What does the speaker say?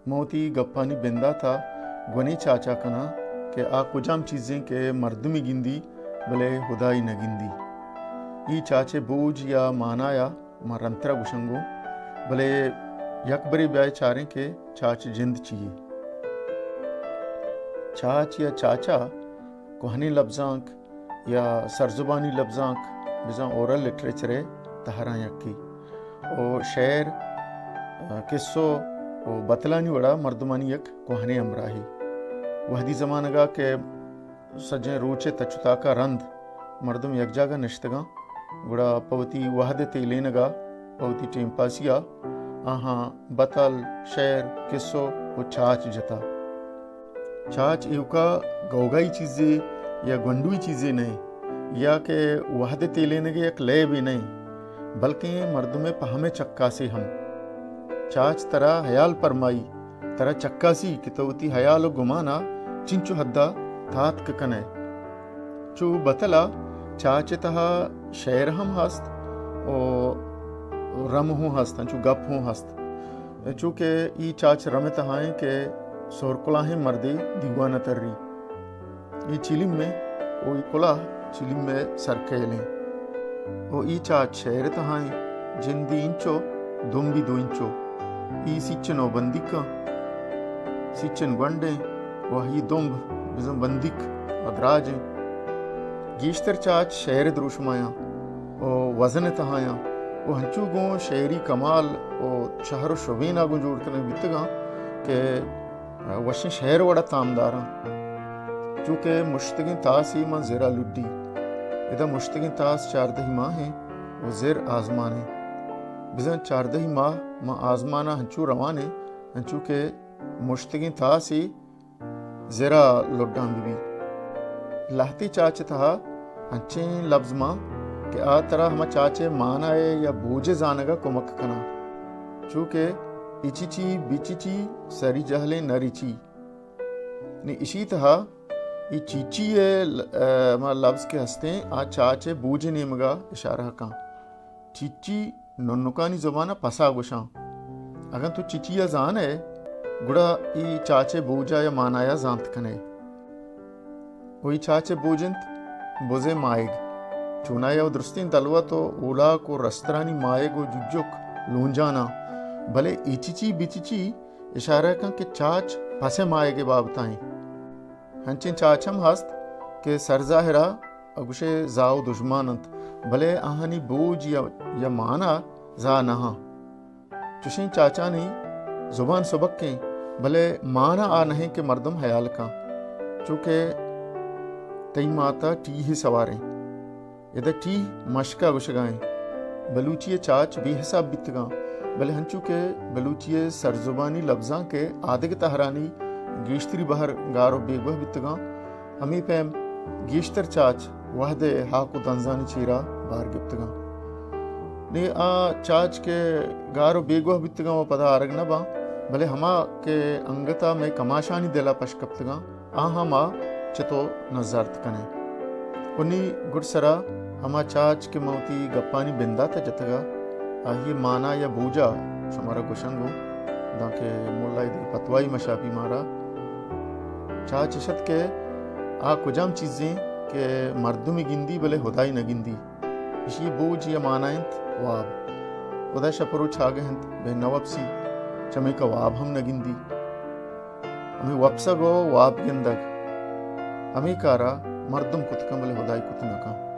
من وتی گپانی بندات ءَ گون اے چاچ ءَ کناں کہ آ کجام چیزیں کہ مردمے گندی بلے ہدائی نہ گندی۔ اے چاچ ءِ بوج یا مانا ءَ من رندتر ءَ گوشاں گوں، بلے یک برے بیائے چاریں کہ چاچ جند چی یے۔ چاچ یا چاچا کوہنیں لبزانک یا سرزبانی لبزانک، بزاں اورل لٹریچر ءِ تہراں یکے۔ او شعر، کسو و بتلانی وڑا مردمانی یک کوہنیں ہمراہے۔ وہدی زمانگا کہ سجیں روچ ءِ تچ و تاکا رند مردم یک جاگہ نشتگاں، گڑا پہ وتی وہد ءِ تیلینگا، پہ وتی ٹیم پاسیا آہاں بتل، شعر، کسو و چاچ جتا۔ چاچ ایوکا گوگائی چیزے یا گونڈوئی چیزے نئے، یا کہ وہد ءِ تیلینگ ءِ یک لیبے نئے، بلکیں مردم ءِ پہم ءِ چکاسے ہم۔ چاچ ترا ہیال پرمائی، ترا چکاسی کہ تو وتی ہیال و گمانا چنچو حدا تاتک کنئے۔ چو بتلا چاچ ءِ تہا شعر ہم ہست و رم ہوں ہست، انچو گپ ہوں ہست۔ چو کہ ای چاچ رم ءِ تہا ایں کہ سہر کلاہیں مردے دیوان ءَ تری۔ ای چلم ایں و ای کلاہ چلم ءِ سرکیل ایں۔ و ای چاچ شعر ءِ تہا ایں، جندی انچو، دمبی دو انچو۔ ای سیچن و بندیکاں، سیچن گونڈیں و ای دمب بزاں بندیک و دراجیں۔ گیشتر چاچ شعر ءِ دروشمایاں و وزن ءِ تہایاں و ہنچو گوں شعری کمال و شہر و شبینا گوں جوڑ کنگ بیتگاں کہ وشیں شعر وڑا تامداراں۔ چونکہ مشتگیں تاسے من زرا لڈی۔ ادا مشتگیں تاس چاردہی ماہیں و زر آزمانیں۔ بزاں چاردہی ماہ من آزمانا ہنچو روانیں، ہنچو کہ مشتگیں تاسے زرا لڈاں بہ بی۔ لہتے چاچ ءِ تہا انچیں لبز مان کہ آ ترا ہما چاچ ءِ مانا ءَ یا بوج ءِ زانگ ءَ کمک کناں۔ چو کہ اچچی بچچی سری جہلیں نہ رچی۔ نی اشی تہا ای چیچی ءِ ل-، ا، ہما لبز کہ ہستیں، آ چاچ ءِ بوج ءِ نیمگ ءَ اشارہ کن۔ چیچی ننکانی زبان ءَ پسا گوشاں۔ اگاں تو چیچی ءَ زان ئے، گڑا ای چاچ ءِ بوج ءَ یا مانا ءَ زانت کن ئے۔ و ای چاچ ءِ بوج انت بز ءِ ماہیگ۔ چونایا و درستیں دلوت و اولاک و رسترانی ماہیگ و ججک لونجاناں۔ بلے ای چیچی بچچی اشارہ کن کہ چاچ پس ءِ ماہیگ ءِ بابت ءَ انت۔ ہنچیں چاچ ہم ہست کہ سرظاہر ءَ گوشے زاہ و دژمان انت، بلے آہانی بوج یا، یا مانا زاہ نہ انت۔ چشیں چاچانی زبان سبکیں، بلے مانا آ نہ انت کہ مردم ہیال کن۔ چو کہ تئی مات ءَ ٹیہے سواریں۔ ادا ٹیہ مشک ءَ گوشگ ءَ ایں۔ بلوچی ءِ چاچ بے حساب بیتگاں، بلے ہنچو کہ بلوچی ءِ سرزبانی لبزانک ءِ آدگہ تہرانی گیشتری بہر گار و بیگواہ بیتگاں، ہمے پیم گیشتر چاچ وہد ءِ ہاک و دنزانی چیرا بار گپتگاں۔ نی آ چاچ کہ گار و بیگواہ بیتگاں و پدا آرگ نہ باں، بلے ہما کہ انگت ءَ مئے کماشانی دل ءَ پش کپتگاں، آہاں ما چہ تو نزارت کنیں۔ و نی گڈسرا ہما چاچ کہ من وتی گپانی بندات ءَ جتگ ءَ، آئی ءِ مانا یا بوجا شمارا گوشاں گوں، دانکہ ملا ءَ دگہ پتوائی مشاپی مارا۔ چاچ اش ات کہ آ کجام چیزیں کہ مردمی گندی بلے ہدائی نہ گندی۔ اشی بوج یا مانا انت واب۔ ہدا شپ و روچ ہاگہ انت، بہ نہ وپسی، چمیکا واب ہم نہ گندی۔ ہمے وپسگ و واب گندگ، ہمے کارا مردم کت کن بلے ہدائی کت نہ کن۔